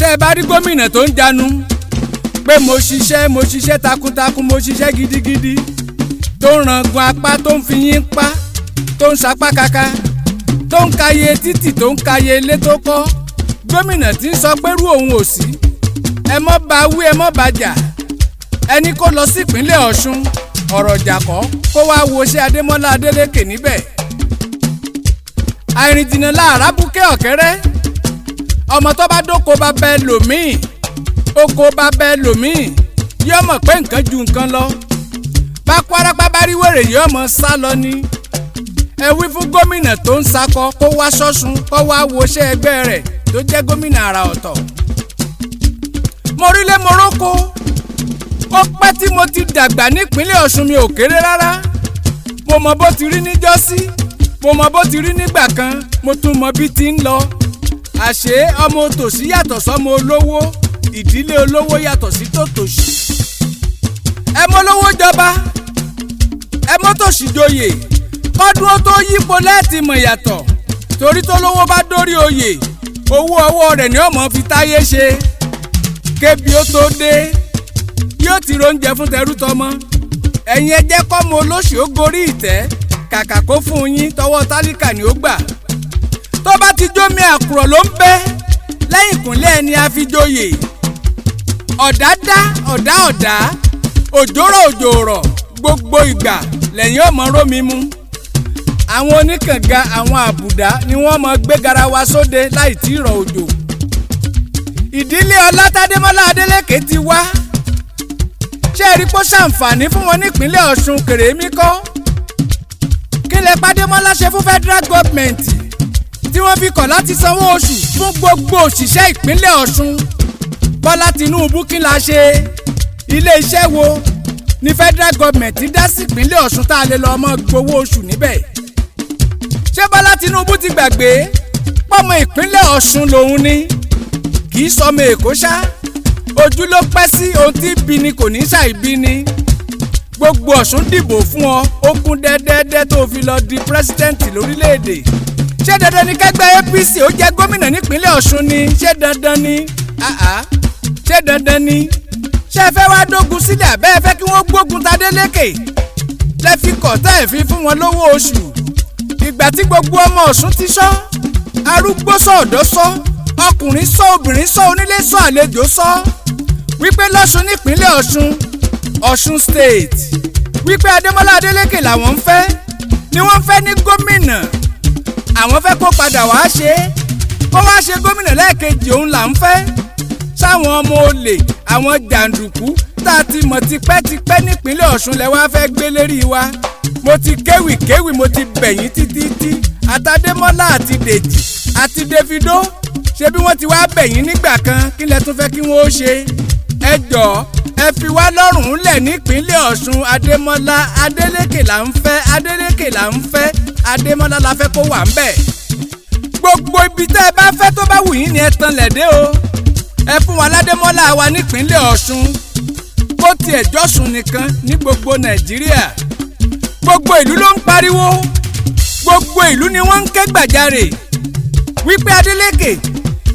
Tẹ́ ẹ bá rí gómìnà tó ń janu pé mo ṣiṣẹ́, mo ṣiṣẹ́ takuntakun, mo ṣiṣẹ́ gidigidi, tó ń rangun apá, tó ń fi yín pa, tó ń sapá kaka, tó ń kàyé títì, tó ń kàyé ilé tó kọ́, gómìnà tí ń sọ pé rú òun ò sí, ẹ mọ́ bá wí, ẹ mọ́ bá jà. Ẹni kó lọ sípínlẹ̀ Ọ̀ṣun, ọ̀rọ̀ jàkọ́, kó wá wo ṣé Adémọ́lá Adélékè níbẹ̀. Àìrìnjìnà láàrá búkẹ́ ọ̀kẹ́rẹ́. Ọmọ tó bá dóko bá bẹ lòmíì, oko bá bẹ lòmíì, yóò mọ̀ pé nǹkan ju nǹkan lọ. Bá kwarapa bá rí wèrè, yóò mọ̀ sá lọ ni. Ẹ wí fún gómìnà tó ń sakọ kó wá sọ́sùn, kó wá woṣẹ́ ẹgbẹ́ rẹ̀ tó jẹ́ gómìnà àrà ọ̀tọ̀. Mo rílé mo róko. Ó pẹ́ tí mo ti dàgbà nípínlẹ̀ Ọ̀ṣun, mi ò kéré rárá. Mo mọ bó ti rí níjọ́sí, mo mọ bó ti rí nígbà kan, mo tún mọ bí ti ń lọ. Àṣé ọmọ òtòṣì yàtọ̀ sọ́mọ olówó, ìdílé olówó yàtọ̀ sí tòtòṣì. Ẹ mọ olówó jọba, ẹ mọ tòṣì joyè, kọ́dún ó tó yípo lẹ́ẹ̀tì mọ̀ yàtọ̀. Torí tó lówó bá dórí oyè, owó ọwọ́ rẹ̀ ni ọmọ fi táyé ṣe. Kébi ó tó dé, yóò ti róúnjẹ fún tẹrú tọmọ. Ẹ̀yin ẹ jẹ́ kọ́mọ olóṣì ó gorí ìtẹ́, kàkà kó fún yín, tọwọ́ tálíkà ni ó gbà. Tó bá ti jómi àkùrọ̀ ló ń bẹ́ lẹ́yìn ìkúnlẹ̀ ẹni àfijoyè. Ọ̀dá dá ọ̀dá ọ̀dá, òjòrò òjòrò, gbogbo ìgbà lẹ́yìn ọmọ rómi mu. Àwọn oníkànga, àwọn àbùdá ni wọ́n mọ gbé garawa sóde láì tí ì rọ̀ òjò. Ìdílé Ọlátádémọ́lá Adélékè ti wá. Ṣé ẹ rí pé ó ṣàǹfààní fún wọn nípínlẹ̀ Ọ̀ṣun? Kèrèmí kọ́. Kí lẹ pàdémọ́lá ṣe fún federal government tí wọ́n fi kọ̀ láti sanwó oṣù fún gbogbo òṣìṣẹ́ ìpínlẹ̀ Ọ̀ṣun? Bọ́lá Tinubu, kí la ṣe? Ilé iṣẹ́ wo ní federal government dá sí ìpínlẹ̀ Ọ̀ṣun tá a lè lọ mọ́ gbowó oṣù níbẹ̀? Ṣé Bọ́lá Tinubu ti gbàgbé pọ́mọ ìpínlẹ̀ Ọ̀ṣun lòun ni? Kì í sọmọ Èkó ṣá. Ojú ló pẹ́ sí ohun tí bí ni kò ní ṣàìbí ni. Gbogbo Ọ̀ṣun dìbò fún ọ, ó kún dẹ́dẹ́dẹ́ tó fi lọ di pírẹ́sítẹ́ǹtì lórílẹ̀‐èdè. Ṣé dandan ni kẹ́gbẹ́ APC ó jẹ́ gómìnà nípínlẹ̀ Ọ̀ṣun ni? Ṣé dandan ni? Àá, ṣé dandan ni? Ṣé ẹ fẹ́ wá dógun sílẹ̀, àbẹ́ ẹ fẹ́ kí wọ́n gbógun t'Adélékè lẹ fi kọ̀ tẹ́ ẹ fi fún wọn lówó oṣù? Ìgbà tí gbogbo ọmọ Ọ̀ṣun ti sọ, arúgbó sọ, ọ̀dọ́ sọ, ọkùnrin sọ, obìnrin sọ, onílé sọ, àlejò sọ, wípé lọ́ṣun nípínlẹ̀ Ọ̀ṣun, Ọ̀ṣun State, wípé Adémọ́lá Adélékè làwọn ń fẹ́, ni wọ́n ń fẹ́ ní gómìnà. Àwọn fẹ́ kó padà wá ṣe é, kó wá ṣe gómìnà lẹ́ẹ̀kejì, òun là ń fẹ́. Sáwọn ọmọ olè, àwọn jàǹdùkú tá a ti mọ̀ tipẹ́tipẹ́ nípínlẹ̀ Ọ̀ṣun lẹ wá fẹ́ gbé lérí wa? Mo ti kéwì kéwì, mo ti bẹ̀yìn títí tí àtàdémọ́lá àti Dèjì àti Davido ṣe bí wọ́n ti wá bẹ̀yìn nígbà kan. Kí lẹ tún fẹ́ kí wọ́n ó ṣe? Ẹ jọ̀ọ́, ẹ fi wá lọ́rùn lẹ̀ nípínlẹ̀ Ọ̀ṣun. Adémọ́lá Adélékè là ń fẹ́, Adélékè là ń fẹ́, Adémọ́lá la fẹ́ kó wà ń bẹ̀. Gbogbo ibi tẹ́ ẹ bá fẹ́, tó bá wù yín ni ẹ tan lẹ̀dẹ́ o. Ẹ fún wa ládémọ́lá wa nípínlẹ̀ Ọ̀ṣun, bó tiẹ̀ jọ́sùn nìkan ní gbogbo Nàìjíríà. Gbogbo ìlú ló ń pariwo, gbogbo ìlú ni wọ́n ń ké gbàjarè wípé Adélékè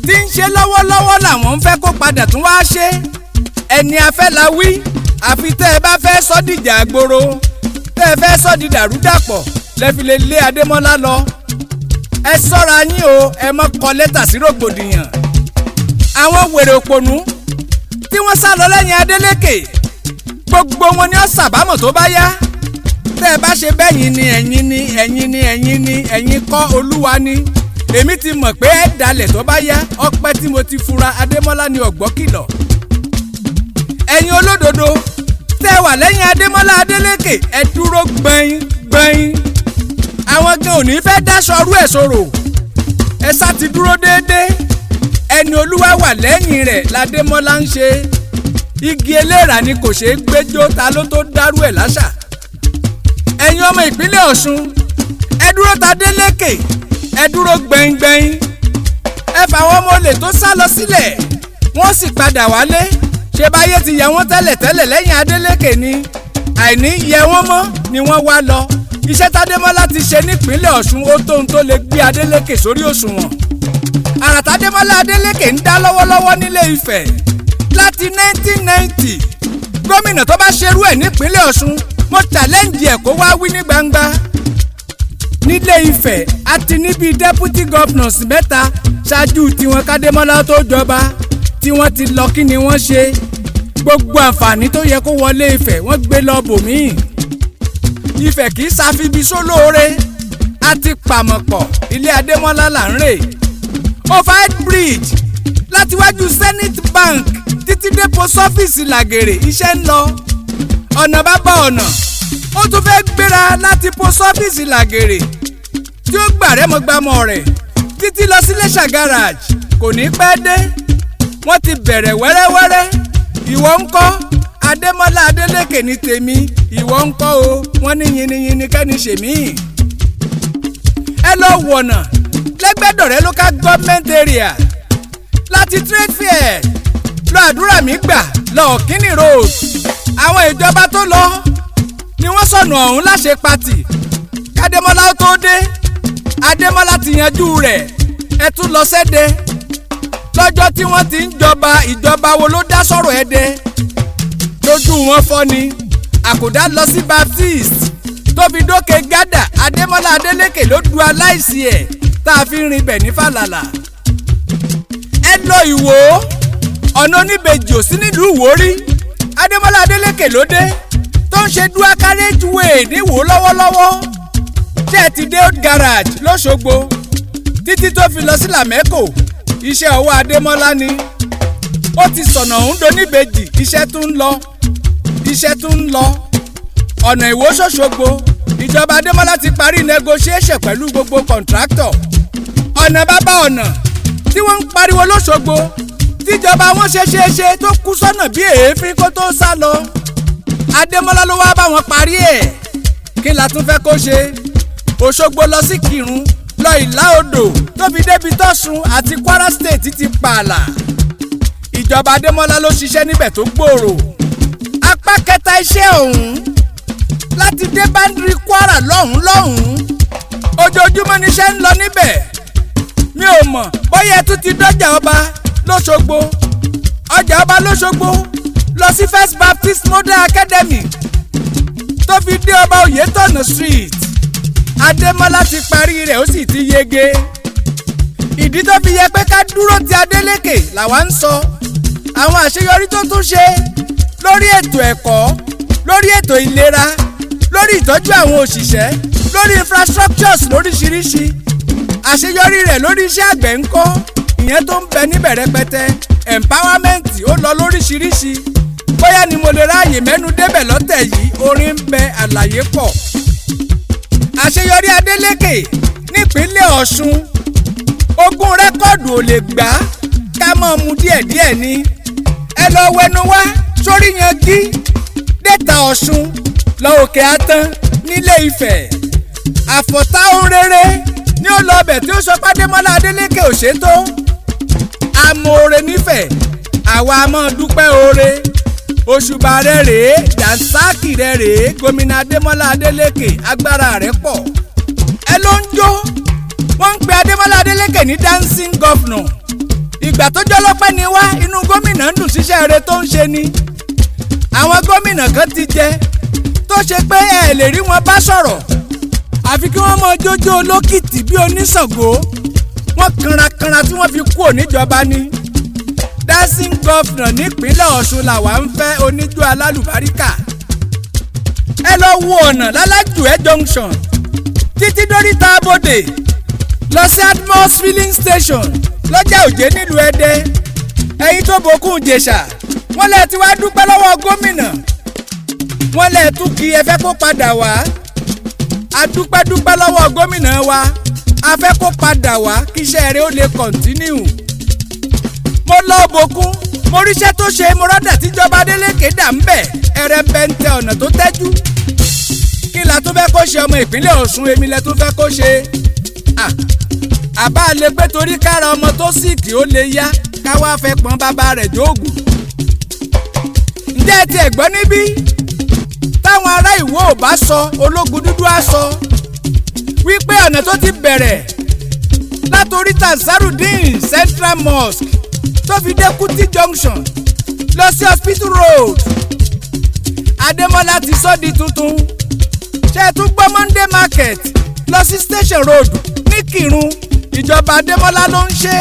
tí ń ṣe lọ́wọ́lọ́wọ́ làwọn ń fẹ́ kó padà tún wá ṣe. Ẹni afẹ́ la wí. Àfi tẹ́ ẹ bá fẹ́ sọ́ dìjà àgbòrò, tẹ́ ẹ fẹ́ sọ́ di dàrúdàpọ̀, lẹ́ fi lè lé Adémọ́lá lọ. Ẹ sọ́ra yín o, ẹ mọ́ kọ lẹ́tà sí rògbòdìyàn. Àwọn wèrè òpònú tí wọ́n sá lọ lẹ́yìn Adélékè, gbogbo wọn ni ó ṣàbámọ̀ tó bá yá. Tẹ́ ẹ bá ṣe bẹ́yìn ni, ẹ̀yin ni, ẹ̀yin ni, ẹ̀yin ni, ẹ̀yin kọ́, Olúwa ni. Èmi ti mọ̀ pé ẹ̀ dalẹ̀ tó bá yá. Ọpẹ́ tí mo ti fura. Adémọ́lá ni ọ̀gbọ́ kìlọ̀. Ẹ̀yin olódodo tẹ́ ẹ wà lẹ́yìn Adémọ́lá Adélékè, ẹ dúró gbẹ̀yìn gbẹ̀yìn. Àwọn gan ò ní fẹ́ dáṣọ ọrú ẹ̀ sọ̀rọ̀. Ẹ sá ti dúró déédéé. Ẹni Olúwa wà lẹ́yìn rẹ̀ ládémọ́lá ń ṣe. Igi eléèrà ni kò ṣeé gbẹ́jọ́, ta ló tó dárú ẹ̀ láṣà? Ẹ̀yin ọmọ ìpínlẹ̀ Ọ̀ṣun, ẹ dúró ta Délékè, ẹ dúró gbẹ̀ngbẹ̀ng. Ẹ fà àwọn ọmọ olè tó sá lọ sílẹ̀, wọ́n sì padà wálé. Ṣe báyé ti yẹ wọ́n tẹ́lẹ̀tẹ́lẹ̀ lẹ́yìn Adélékè ni, àìní yẹ wọ́n mọ́ ni wọ́n wá lọ. Iṣẹ́ tádémọ́lá ti ṣe nípínlẹ̀ Ọ̀ṣun, ó tóun tó lè gbé Adélékè sórí òṣùwọ̀n. Àrà tádémọ́lá Adélékè ń dá lọ́wọ́lọ́wọ́ nílé Ifẹ̀ láti 1990, gómìnà tó bá ṣerú ẹ̀ nípínlẹ̀ Ọ̀ṣun, mo challenge ẹ̀ kó wá wí ní gbangba. Nílé Ifẹ̀ àti níbi deputy governors mẹ́ta ṣáájú tiwọn kádémọ́lá tó jọba, tí wọ́n ti lọ, kí ni wọ́n ṣe? Gbogbo àǹfààní tó yẹ kó wọlé Ifẹ̀, wọ́n gbé lọ bòmíì. Ifẹ̀ kì í ṣàfibi sólóore. A ti pàmọ̀pọ̀, ilé Adémọ́lá là ń rè. Overhead bridge láti wájú Zenith Bank títí dé post office Làgèrè, iṣẹ́ ń lọ. Ọ̀nà bá bá ọ̀nà, ó tún fẹ́ gbéra láti post office Làgèrè tí ó gbà rẹ́mọgbàmọ̀ rẹ̀ títí lọ sí Iléṣà garage, kò ní pẹ́ dé. Wọ́n ti bẹ̀rẹ̀ wẹ́rẹ́wẹ́rẹ́. Ìwọ ń kọ́? Adémọ́lá Adélékè ní tèmi, ìwọ ń kọ́ o? Wọ́n ní yinniyinni kẹ́ni ṣèmí. Ẹ lọ wọ̀nà lẹ́gbẹ̀dọ̀rẹ́ Local Government Area, láti Trade Fair lọ àdúrà mi gbà lọ Ọ̀kínní Road. Àwọn ìjọba tó lọ ni wọ́n sọ̀nà ọ̀hún láṣẹ pati. Kádémọ́lá tó dé, Adémọ́lá ti yanjú rẹ̀. Ẹ tún lọ sẹ́dẹ̀ lọ́jọ́ tí wọ́n ti ń jọba. Ìjọba wo ló dá sọ̀rọ̀ Ẹdẹ? Lójú wọn fọ́ ni. Àkùdá lọ sí Baptist tó fi dókè gádà, Adémọ́lá Adélékè ló du aláìsí ẹ̀ tá a fi ń rin bẹ̀ ní Fàlàlà. Ẹ lọ Ìwó, ọ̀nà oníbejì ò sí nílùú Ìwó rí. Adémọ́lá Adélékè ló dé tó ń ṣe dual carriage way níwò lọ́wọ́lọ́wọ́. Ṣé ẹ ti dé Old Garage lọ́ṣogbo títí tó fi lọ sí Lamẹ́kò? Iṣẹ́ ọwọ́ Adémọ́lá ni. Ó ti sọ̀nà òun doníbejì. Iṣẹ́ tún ń lọ, iṣẹ́ tún ń lọ. Ọ̀nà Ìwó ṣòṣogbo, ìjọba Adémọ́lá ti parí negotiation pẹ̀lú gbogbo contractor. Ọ̀nà bàbá ọ̀nà tí wọ́n ń pariwo lọ́ṣogbo, tíjọba wọn ṣe ṣe ṣe tó kú sọ́nà bí èéfín kó tó sá lọ, Adémọ́lá ló wá bá wọn parí ẹ̀. Kí la tún fẹ́ kó ṣe? Òṣogbo lọ sí Kírun lọ Ìlà Odò tó fi débi tọ́sùn àti Kwara State ti pààlà, ìjọba Adémọ́lá ló ṣiṣẹ́ níbẹ̀ tó gbòòrò. Apá kẹta iṣẹ́ ọ̀hún láti dé boundary Kwara lọ́hùn lọ́hùn, ojoojúmọ́ níṣẹ́ ń lọ níbẹ̀. Mi ò mọ̀ bóyá ẹ tún ti dọ́jà ọba lọ́ṣogbo. Ọjà ọba lọ́ṣogbo lọ sí First Baptist Model Academy tó fi dé Ọba Oyetọ̀nà Street, Adémọ́lá ti parí rẹ̀, ó sì ti yege. Ìdí tó fi yẹ pé ká dúró ti Adélékè làwa ń sọ. Àwọn àṣeyọrí tó tún ṣe lórí ètò ẹ̀kọ́, lórí ètò ìlera, lórí ìtọ́jú àwọn òṣìṣẹ́, lórí infrastructures lóríṣiríṣi, àṣeyọrí rẹ̀ lórí iṣẹ́ àgbẹ̀ ńkọ́? Ìyẹn tó ń bẹ níbẹ̀ rẹpẹtẹ. Empowerment ó lọ lóríṣiríṣi. Bóyá ni mo lè ráàyè mẹ́nu débẹ̀ lọ́tẹ̀ yìí. Orin ń bẹ, àlàyé pọ̀. Àṣeyọrí Adélékè nípínlẹ̀ Ọ̀ṣun, ogún record ò lè gbà, ká mọ̀ mu díẹ̀díẹ̀ ni. Ẹ lọ wẹnu wá sórí yangi dẹ́ta Ọ̀ṣun lọ Òkè Àtàn nílé Ifẹ̀. Àfọ̀tá ohun rere ní ó lọ ọbẹ̀ tí ó sọ pé Adémọ́lá Adélékè ò ṣètò. Amóore nífẹ̀ẹ́, àwa máa dúpẹ́ oore. Òṣùbà rẹ̀ rèé, dànsákì rẹ̀ rèé. Gómìnà Adémọ́lá Adélékè, agbára rẹ̀ pọ̀. Ẹ ló ń jó. Wọ́n ń pe Adémọ́lá Adélékè ní dancing governor. Ìgbà tó jọlọ́pẹ́ ni wá, inú gómìnà ń dùn síṣẹ́ rere tó ń ṣe ni. Àwọn gómìnà kan ti jẹ tó ṣe pé ẹ lè rí wọn bá sọ̀rọ̀, àfi kí wọ́n mọ jójó olókìtì bí oníṣàngó. Wọ́n kanrakanra tí wọ́n fi kúrò níjọba ni. Dancing governor nípínlẹ̀ Ọ̀ṣun làwa ń fẹ́, oníjó alálùbáríkà. Ẹ lọ wo ọ̀nà Lálàjùẹ́ Junction títí dóríta Abodè lọ sí Atmos Filling Station lọ́jà Òjé nílùú Ẹdẹ. Ẹ̀yin tó bokún Ìjẹ̀ṣà, wọ́n lẹ́ẹ̀ tí wàá dúpẹ́ lọ́wọ́ gómìnà, wọ́n lẹ́ẹ̀ tún kí ẹ fẹ́ kó padà wá. A dúpẹ́ dúpẹ́ lọ́wọ́ gómìnà wa, a fẹ́ kó padà wá kí iṣẹ́ rẹ̀ ó lè continue. Mo lọ bokún, mo ríṣẹ́ tó ṣe, mo rọ́dà tíjọba Adélékè dà ń bẹ̀, ẹrẹ̀mbẹ̀ ń tẹ ọ̀nà tó tẹ́jú. Kí la tún fẹ́ kó ṣe ọmọ ìpínlẹ̀ Ọ̀ṣun? Èmi lẹ tún fẹ́ kó ṣe. Àbá lè pé torí kára ọmọ tó sick ó lè yá, káwá fẹ́ pọ́n bàbá rẹ̀ jóògùn. Ǹjẹ́ ẹ tiẹ̀ gbọ́ níbí táwọn ará Ìwó ò bá sọ, ológun dúdú á sọ wípé ọ̀nà tó ti bẹ̀rẹ̀ Látòrí Ansarudeen Central Mosque tó fi dé Kuti Junction lọ sí Hospital Road, Adémọ́lá ti sọ di tuntun. Ṣé ẹ tún gbọ́ Monday Market lọ sí Station Road ní Kírun? Ìjọba Adémọ́lá ló ń ṣe.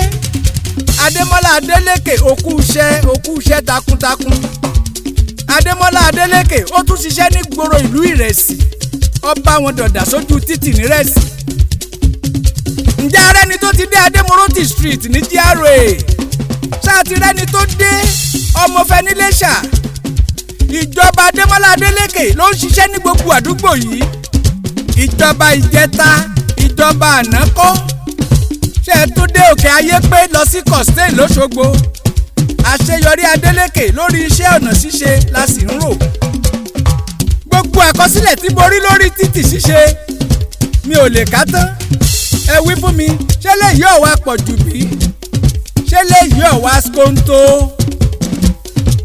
Adémọ́lá Adélékè, òkú iṣẹ́, òkú iṣẹ́ takuntakun. Adémọ́lá Adélékè ó tún ṣiṣẹ́ ní gbòòrò ìlú Ìrẹsì, ọba wọn dọ̀dà sójú títì nírẹsì. Ǹjẹ́ arẹ́ni tó ti dé Adémọ́rọ́tì Street ní GRA? Ṣáà ti rẹ́ni tó dé Ọmọfẹ́ níléṣà? Ìjọba Adémọ́lá Adélékè ló ń ṣiṣẹ́ ní gbogbo àdúgbò yìí. Ìjọba ìjẹta, ìjọba ànákọ́. Ṣé ẹ tún dé Òkè Ayé pé lọ sí Costain lọ́ṣogbo? Àṣeyọrí Adélékè lórí iṣẹ́ ọ̀nà ṣíṣe la sì ń rò. Gbogbo àkọsílẹ̀ tí borí lórí títì ṣíṣe mi ò lè ká tán. Ẹ wí fún mi, ṣé léyìí ò wá pọ̀ jù bí? Ṣé léyìí ò wá skóńtó?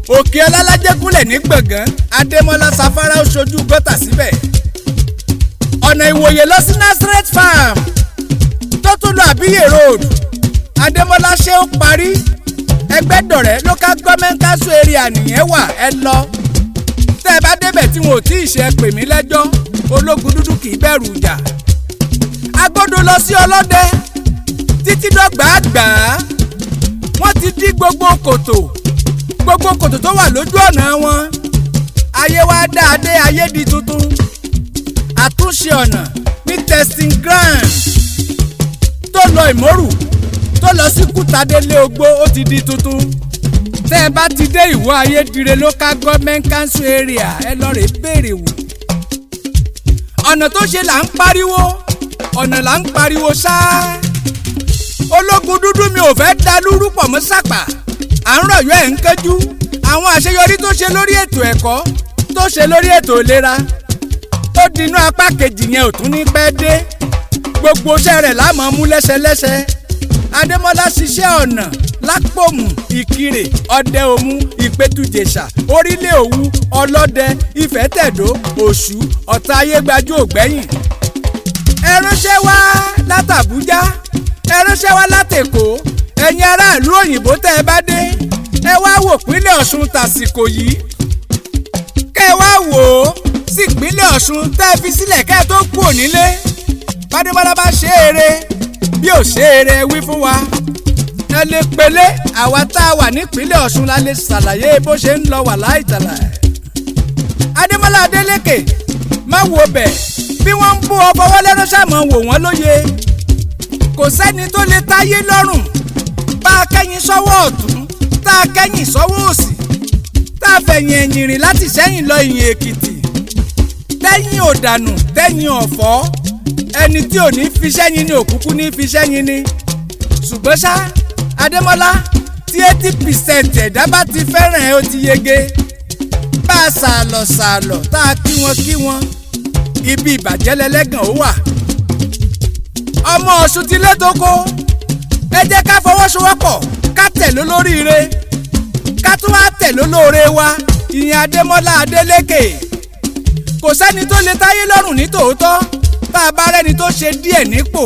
Òkè Ọlálájẹ́gúnlẹ̀ ní Gbọ̀ngàn, Adémọ́lá Safara ó ṣojú gọ́tà síbẹ̀. Ọ̀nà Ìwòye lọ sí Nazareth Farm tó tún lọ Àbíyè Road, Adémọ́lá ṣé ó parí. Ẹgbẹ́dọ̀rẹ́ Local Government Council area nìyẹn wà. Ẹ lọ, tẹ́ ẹ bá débẹ̀ tí wọn ò tí ì ṣe, pè mí lẹ́jọ́. Ológun dúdú kì í bẹ̀rù ìjà. Agbódo lọ sí Ọlọ́dẹ títí dọ́gba àgbà, wọ́n ti dí gbogbo kòtò, gbogbo kòtò tó wà lójú ọ̀nà wọn. Ayé wa dáadé, ayé di tuntun. Àtúnṣe ọ̀nà ní Testing Ground tó lọ Ìmọ̀rù tó lọ sí Kútadélé Ogbó, ó ti di tuntun. Tẹ́ ẹ bá ti dé Ìwọ Ayédire Local Government Council area, ẹ lọ rè béèrè wò. Ọ̀nà tó ṣe là ń pariwo, ọ̀nà là ń pariwo ṣáá. Ológun dúdú mi ò fẹ́ da lúrú pọ̀ mọ́ sàpà, à ń rọ̀yọ́ ẹ̀ ń kánjú. Àwọn àṣeyọrí tó ṣe lórí ètò ẹ̀kọ́, tó ṣe lórí ètò ìlera, ó dinú apá kejì yẹn ò tún ní pẹ́ dé. Gbogbo iṣẹ́ rẹ̀ láàmú mú lẹ́sẹlẹ́sẹ. Adémọ́lá ṣiṣẹ́ ọ̀nà Lápòmù, Ìkirè, Ọdẹ Òmu, Ìpẹ́tùjẹ̀ṣà, Orílẹ̀ Òwu, Ọlọ́dẹ, Ifẹ̀tẹ̀dó, Òṣù, Ọ̀tá Ayégbájú ògbẹ́yìn. Ẹ ránṣẹ́ wá látàbújá, ẹ ránṣẹ́ wá látèkó. Ẹ̀yin aráàlú òyìnbó, tẹ́ ẹ bá dé, ẹ wá wò pínlẹ̀ Ọ̀ṣun tàsìkò yìí, kẹ́ ẹ wá wò ó sí ìpínlẹ̀ Ọ̀ṣun tẹ́ ẹ fi sílẹ̀ kẹ́ ẹ tó kú ònílé. Bádébálá bá ṣe eré bí ò ṣe eré, wí fún wa. Ẹ lè pélé àwa tá a wà nípínlẹ̀ Ọ̀ṣun la lè ṣàlàyé bó ṣe ń lọ wà láìtàlà. Adémọ́lá Adélékè, má wo bẹ̀ bí wọ́n ń bú ọ, fọwọ́ lẹ́rọ ṣàmọ̀ wò wọ́n lóye. Kò sẹ́ni tó lè táyé lọ́rùn. Bá a kẹ́yìn sọ́wọ́ ọ̀tún, tá a kẹ́yìn sọ́wọ́ òsì, tá a fẹ̀yìn ẹ̀yìn rìn láti sẹ́yìn lọ ìyìn Èkìtì, tẹ́yìn òdànù, tẹ́yìn ọ̀fọ́, ẹni tí ò ní fi sẹ́yìn ní òkúkú ní fi sẹ́yìn ni. Ṣùgbọ́n ṣá, Adémọ́lá, tí 80% ẹ̀dá bá ti fẹ́ràn ẹ, ó ti yege. Bá a sàlọ̀ sàlọ̀, tá a kí wọn kí wọn, ibi ìbàjẹ́ lẹ́lẹ́gàn ó wà. Ọmọ Ọ̀ṣun ti létoko, ẹ jẹ́ ká fọwọ́sowọ́pọ̀, ká tẹ̀lé olóríire, ká tún wá tẹ̀lé olóore wa, ìyẹn Adémọ́lá Adélékè. Kò sẹ́ni tó lè táyé lọ́rùn ní tòótọ́. Bá a bá rẹ́ni tó ṣe díẹ̀ nípò,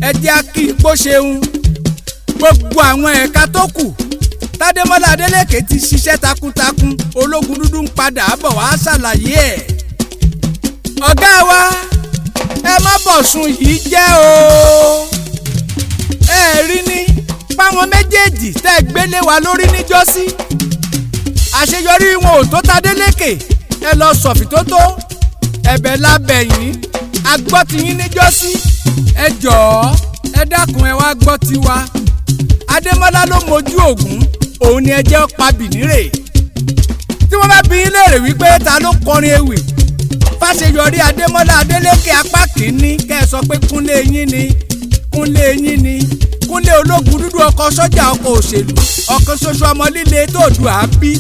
ẹ jẹ́ á kí ipò ṣeun. Gbogbo àwọn ẹ̀ka tó kù tádémọ́lá Adélékè ti ṣiṣẹ́ takuntakun, ológun dúdú ń padà bọ̀ wá ṣàlàyé ẹ̀. Ọ̀gá wa, ẹ má bọ̀sùn yìí jẹ́ o. Ẹ rí ní fáwọn méjèèjì tẹ́ ẹ gbélé wa lórí níjọ́sí, àṣeyọrí wọn ò tó tadélékè. Ẹ lọ sọ̀fì tó tó ẹ̀bẹ̀ lábẹ́ yín, a gbọ́ ti yín níjọ́sí. Ẹ jọ̀ọ́, ẹ dákun, ẹ wá gbọ́ tiwa. Adémọ́lá ló mojú ògún, òun ni ẹ jẹ́ pa bìnírè. Tí wọ́n bá bi yín léèrè wípé ta ló kọrin ewì fàṣeyọrí Adémọ́lá Adélékè apá kìíní, kẹ́ ẹ sọ pé Kúnlé yín ni, Kúnlé yín ni, Kúnlé ológun dúdú, ọkọ̀ sọ́jà, ọkọ̀ òṣèlú, ọ̀kan ṣoṣo ọmọ líle tó dù á bí.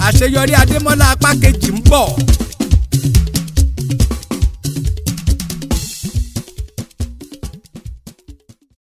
Àṣeyọrí Adémọ́lá apá kejì ń bọ̀.